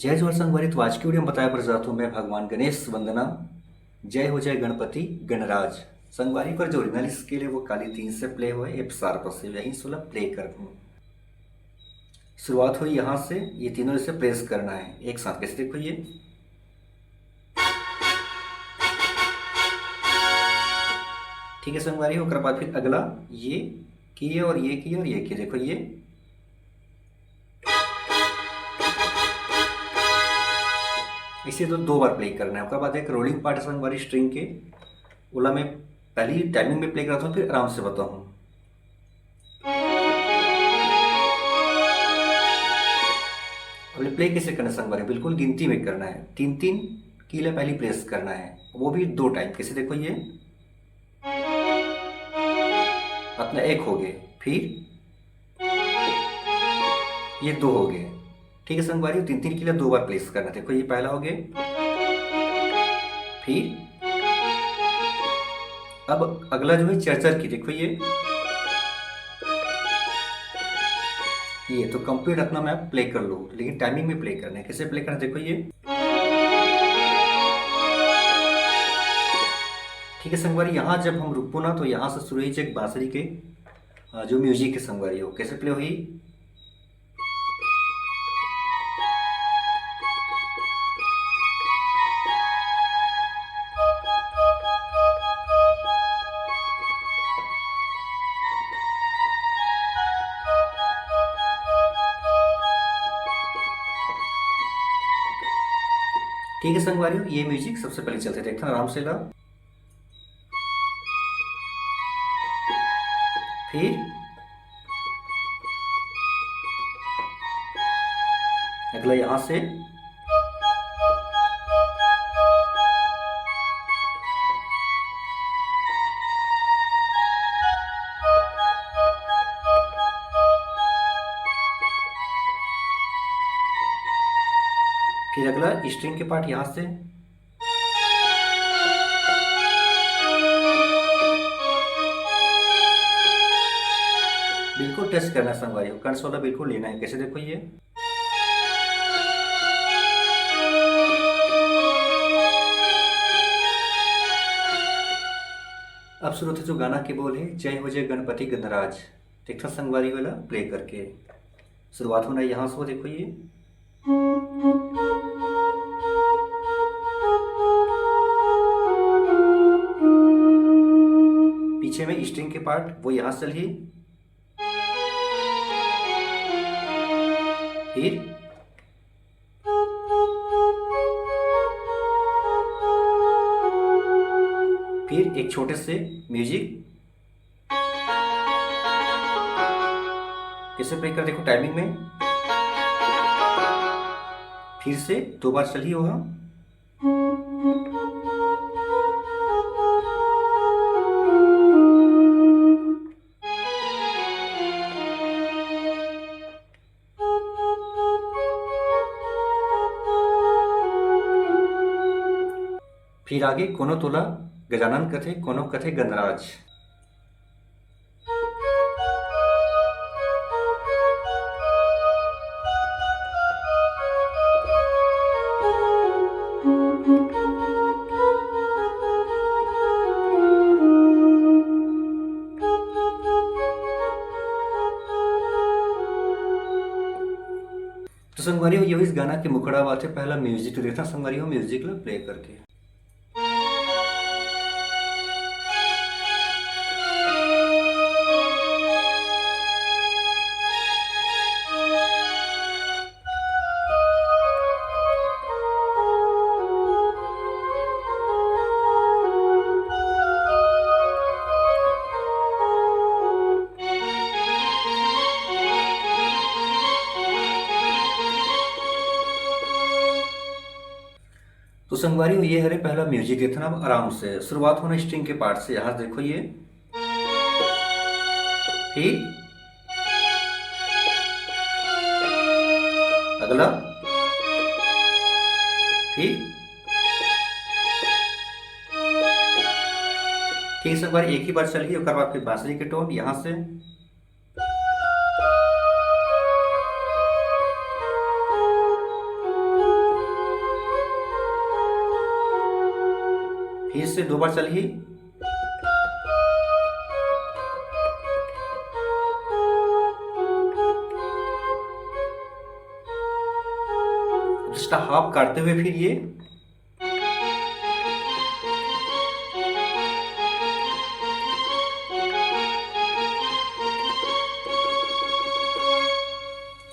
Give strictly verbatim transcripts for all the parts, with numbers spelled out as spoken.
जय जोहार संगवारी, तो आज की वीडियो में बताए बर जात हूँ मैं भगवान गणेश वंदना। जय हो जय गणपति गणराज। संगवारी, पर जो ओरिजिनल स्केल है वो काली तीन से प्ले होए, एफ शार्प से, यही सोला प्ले कर दूँ। शुरुआत हुई यहाँ से, ये तीनों इसे प्रेस करना है एक साथ। कैसे, देखो ये, ठीक है संगवारी, ओकर बाद फिर अगला ये किए और ये किए और ये किए, देखो ये, इसे तो दो बार प्ले करना है। ओकर बाद एक रोलिंग पार्ट है संगवारी स्ट्रिंग के, ओला मैं पहली टाइमिंग में प्ले कराता हूँ, फिर आराम से बताऊँ। अब प्ले कैसे करना है संगवारी, बिल्कुल गिनती में करना है। तीन तीन की ला पहली प्रेस करना है, वो भी दो टाइम। कैसे, देखो ये, अपना एक हो गए, फिर ये दो हो गए। ठीक है संगवारी, तीन तीन की ला दो बार प्रेस करना। देखो ये पहला हो गया, फिर अब अगला जो है चरचर की, देखो ये, ये तो कंप्लीट अपना मैं प्ले कर लो, लेकिन टाइमिंग में प्ले करना है। कैसे प्ले करना है, देखो ये, ठीक है संगवारी, यहाँ जब हम रुकबो ना तो यहाँ से शुरू हुई एक बांसुरी के, अ, जो म्यूजिक है संगवारी, वो कैसे प्ले हुई। ठीक है संगवारी, ये म्यूजिक सबसे पहले चलते, देखना आराम से ला। फिर अगला यहाँ से, फिर अगला स्ट्रिंग के पार्ट यहाँ से, बिल्कुल टच करना है संगवारी, कंस वाला बिल्कुल लेना है। कैसे, देखो ये, अब शुरू थे जो गाना के बोल है, जय हो जय गणपति गणराज। देखना संगवारी वाला प्ले करके शुरुआत होना है यहाँ से, वो देखो ये, पीछे में स्ट्रिंग के पार्ट वो यहाँ से चलिए, फिर फिर एक छोटे से म्यूजिक, कैसे प्ले कर, देखो टाइमिंग में, फिर से दो बार चलिए वहाँ। फिर आगे कोनो तोला गजानन कथे, कोनो कथे गणराज। तो संगवारी हो, ये इस गाना के मुखड़ा बात है। पहला म्यूजिक तो देखना संगवारी हो, म्यूजिक ला प्ले करके। तो संगवारी हो, ये हरे पहला म्यूजिक, देखना अब आराम से शुरुआत होना स्ट्रिंग के पार्ट से। यहाँ देखो ये, फिर अगला, फिर ठीक संगवारी एक ही बार चलिए, ओकर बाद फिर बांसुरी के टोन यहाँ से। दो बार चलही। दूसरा हाफ काटते हुए फिर ये।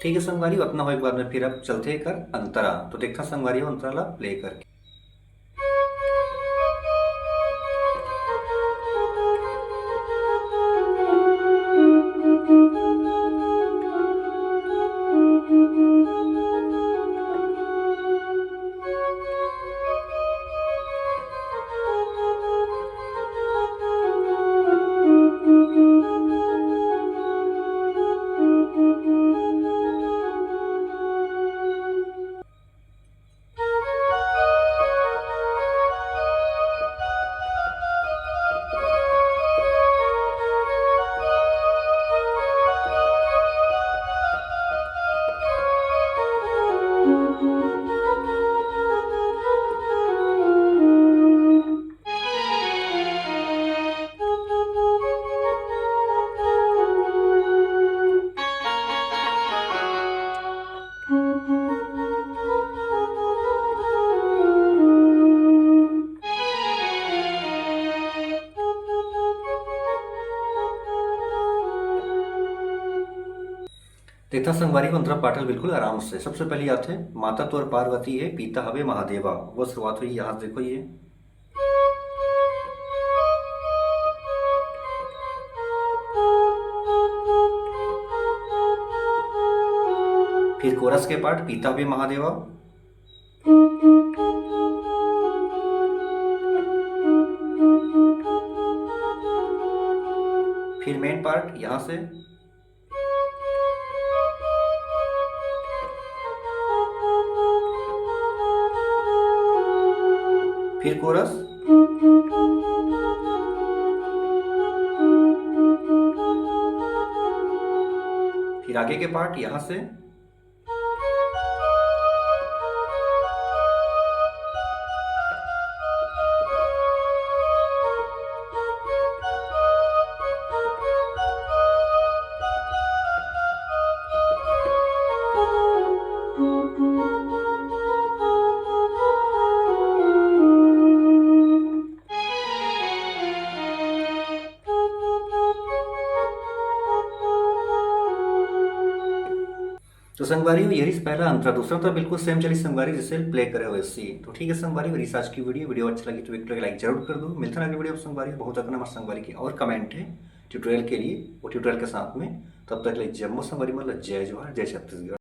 ठीक है संगवारी, अतना होए के बाद में फिर अब चलथे एकर अंतरा। तो देखथन संगवारी, अंतरा ला प्ले करके। देखथन संगवारी हो, अंतरा पाठ ल बिल्कुल आराम से। सबसे पहले आथे माता तोर पार्वती हे, पिता हवे महादेवा, वो शुरुआत होही यहाँ से। देखो ये, फिर कोरस के पार्ट, पिता हवे महादेवा, फिर मेन पार्ट यहाँ से, फिर कोरस, फिर आगे के पार्ट यहाँ से। तो संगवारी हो, ये रहिस पहला अंतरा। दूसरा तो बिल्कुल सेम चली संगवारी, जैसे प्ले करे हुए सी। तो ठीक है संगवारी, और इस आज की वीडियो, वीडियो अच्छा लगी तो एक लाइक जरूर कर दो। मिलते हैं अगली वीडियो में संगवारी, बहुत अकन हमारे संगवारी के और कमेंट है ट्यूटोरियल के लिए, वो ट्यूटोरियल के साथ में। तब तक ले जम्मो संगवारी मन ल जय जोहार, जय छत्तीसगढ़।